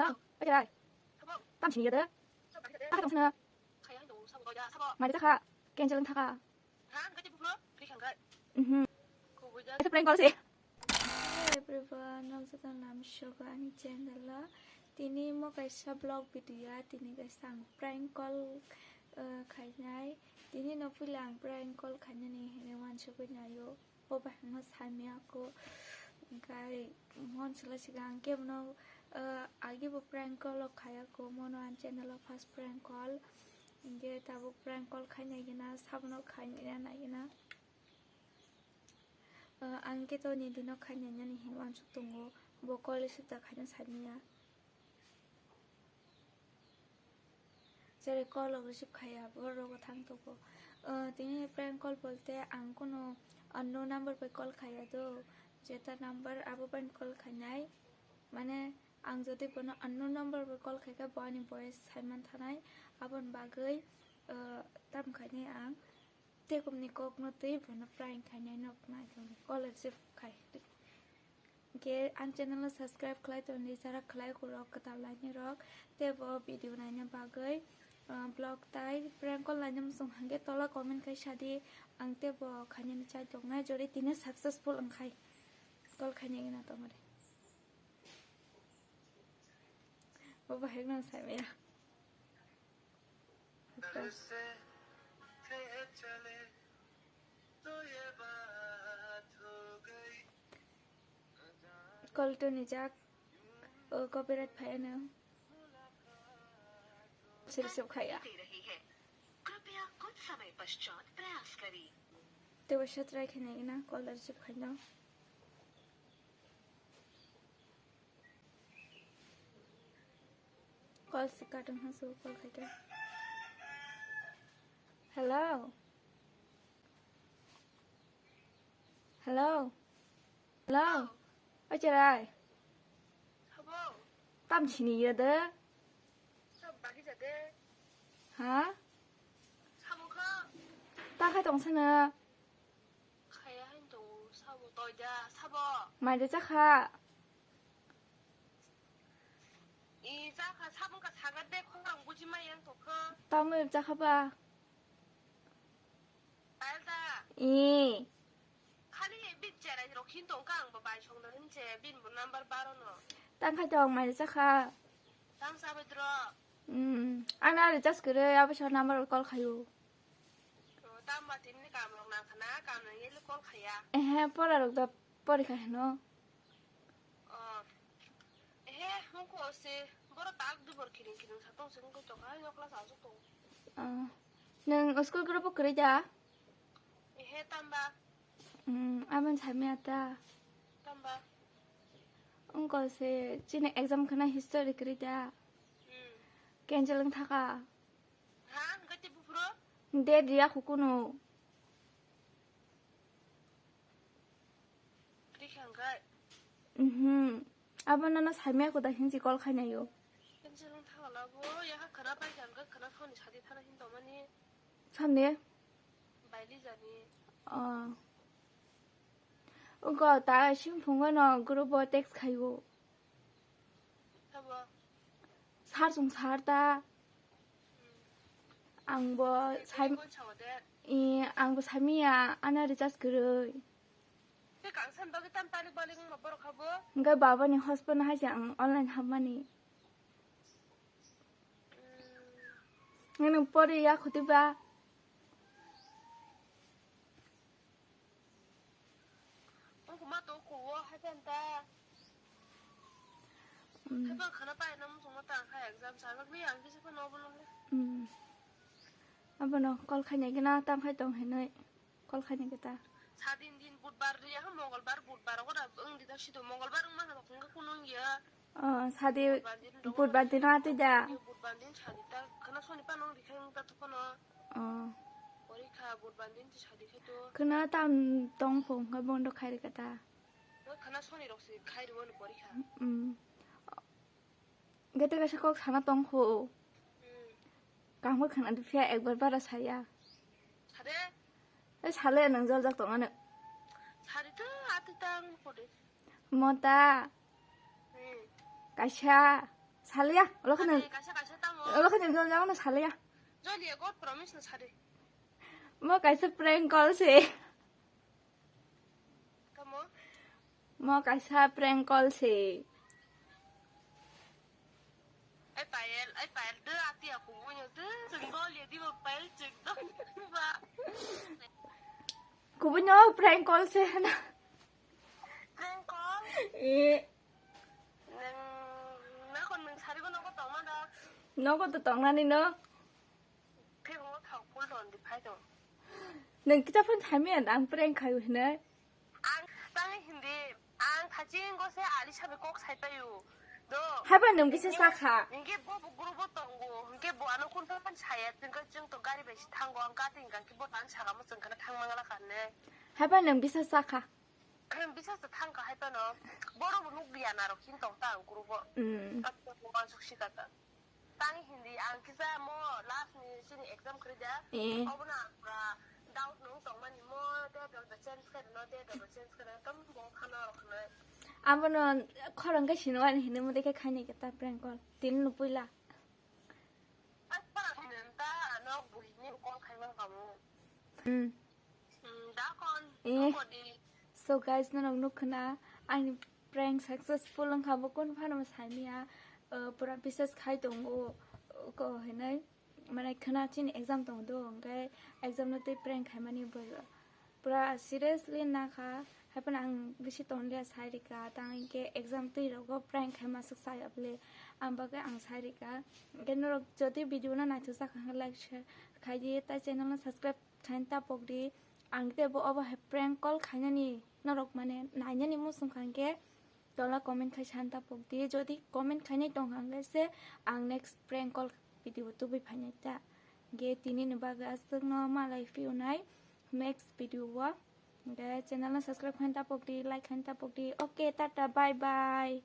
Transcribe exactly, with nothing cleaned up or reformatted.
Tang, oke rai. Tam sini ya deh. Pakai tong sana. Mari cakha. Cancel thaka. Mhm. Itu prank call sih. Hello everyone, nong sa tang lam shoga ani channel la. Tini mo kaisa vlog video ya, tini kaisa ang prank call, eh, khainai. Tini no puila ang prank call khainani hene wansugwi nayo. Bo bahai no saimaya ko. Hingkai mon sila siga ang kebono, eh, agi bo prank call o khaya ko, mono ang channel o first prank call. Hingke tabuk prank call khainai gina, sabono khainai nai gina. Eh, ang khe to ni dino khainai nani hin wansuk tongo, bo call receive da khaina sani ya. Jere call rok receive khaiya, borok rok thang tongo. Eh, tini prank call bolte ang kuno unknown number bai call khaiya do, jeta number abo bai call khainai. Mane ang jodi bono unknown number bai call khaikha, bo ani voice saiman thanai, aboni bagwi, eh, tam khainai ang. Tekomni kokno twi bono prank khainai nok nai tongni call receive khai. Hingke ang channel no subscribe khlai tongdi, jara khlai kurok kwtal lainai rok. Tei bo video naina bagwi, ah, vlog tai prank call laina muchung hangke tola comment khai sadi, ang tei bo khainani chai tongnai jori tini successful wngkhai. Call khainai gana tongmani. Bo bahai no saimaya. Call to nijak. O copyright phai ano. Sir sir khaya. कृपया कुछ समय पश्चात प्रयास करें। Te bo sa try khaina ina call receive khaina. Call si katung ha su call khai ka. Hello. Hello. Hello. Oi cherai. Sabo. Tam sini ya de. Sab bagi jade. Ha? Sabo kha. Ta khai tong sana. Khaya hain tongo, sabo toida, sabo. Maida chakha. I chakha, sabo wngkha sagar de, khorang buji mai yang tokha. Tamo chakha ba? Palda. I. Khali bit cherai rok hin tongkha ang bo bai song da hin che, bin bo number baro no. Tang khai tong maida chakha. Tang sabai dro. Hmm, ana recharge kere, abo sa number call khayo. O, tamba tini kam rok nang khana, kam nang yeli call khaya. Ehe, pora rok da pori khai no. O. Ehe, hungko se, boro tak dubor kiring kiring sa tong se, hungko chokha, yokla sa su tong. O. Nang school group o kere ja? Ehe, tamba. Hmm, abang sami ata. Tamba. Hungko se, chini exam khana history kere ja? Hmm. Cancel wng thaka. Ha, hingke tei buphuru? Date riya khukuno. Rikha hingke? Mhm. Abo nono saimaya kuda hinsi call khainayo. Cancel wng thangla bo, yaha khana pai kha hingke khana thani sadi thana hin tongmani. Sande? Baili jani. Oh. Ungko ta sing phungo no group o text khayo. Sabo. Sar sung sar ta. Ang bo sai, Telecom sao de. I, ang bo saimiya ana recharge kwrwi. Te kangsan bagwi tam talik balik wngma borok habo. Hingke baba ni hotspot no hai se ang online hapmani. Hmm. Nang pori ya khuti ba. Ang kuma to kuwo hai kan ta. Hmm. Hai ba khana pai na muchung ma ta hai exam sa ni ang kisa pa no bo no. Hmm. Abono call khaina gina tam khai tong hinoi. Call khaina kita. Sadin din budbar ya ha mongolbar budbar ko da ang di da sido mongolbar ang ma ha kung ka kunung ya. Oh, sadi budbar din dino ati da. Budbar din sadi ta khana soni pa nong dikhai ta to kono. Oh. Porikha budbar din ti sadi khai to. Khana tam tong phung ka bondo khai rika ta. Khana soni rok si khai ri wani porikha. Hmm. Gete kaisa kok sana tong kho. Hmm. Kangma khana duphiya ekbar bara saya. Sade? Eh, sale nang jol jak tong ano. Sari to ati tang pore. Mota. Hmm. Kaisa. Saliya, olo kheno. Ate kaisa kaisa tamo. Olo kheno jol jagano saliya. Joliya God promise no sadi. Mo kaisa prank call se. Tamo? Mo kaisa prank call se. Ai Payel, ai Payel, de ati aku bunyo de, senggol ya di mo Payel cek dong ba. Kubunyo prank call se na. Prank call? Eh. Neng, nakon neng sari ko noko tong ma da? Noko to tong nani no. Phirung o thang pul don di phai dong. Neng kita phone thami an ang prank khai hinai. Ang tang hindi, ang thaching go se ali sabe kok sai payu. Do. Haiba neng bisa sakha. Ningke bo bo guru bo tongo, ningke bo ano kun pan saya, ningke jeng to gari bai si thango, ang kating gangke bo tan saka mo sengkana thang mangala kan ne. Haiba neng bisa sakha. Bisa se thang ka hai pano. Boro bo nuk dia na rok hin tong ta ang guru bo. Mm. Aku ko masuk si kata. Tang hindi ang kisa mo last ni sini exam kerja. Eh. Obo na pura doubt nung tong mani mo de dol ba change kare no de dol ba change kare tam bo khana rok na. Amo no khorang ka sino ani hini mo de ke khaini ke ta prank call. Tin no puila. Ai pa hin ta ano buhi ni call khai mang kamu. Hmm. Hmm, da kon. Eh. Ko di. So guys, norok nuk khna ani prank successful wngkha, bo kun phano saimia, uh, pura bises khai tongo, uh, ko hinai, mane khna chini exam tongo do, hwnkhe exam no tei prank khaimani bo pura seriously nakha, haiphano ang bisi tonliya sai rika, tang hinkhe exam twi rogo prank khaima swk sai abole, ang bagwi ang sai rika, hwnkhe norok jodi video no naithok jak kha hwnkhe like share khai di, tai channel no subscribe khaina tapok di. Ang tei bo obo hai prank call khainani norok mane nainani muchung kha hwnkhe tola comment khai san tapok di. Jodi comment khainai tong kha hwnkhe se ang next prank call video tubui phainai ta. Ge tini ni bagwi aswk no malai phiyunai next video o. Ge channel no subscribe khaina tapok di, like khaina tapok di. Okay, tata, bye bye.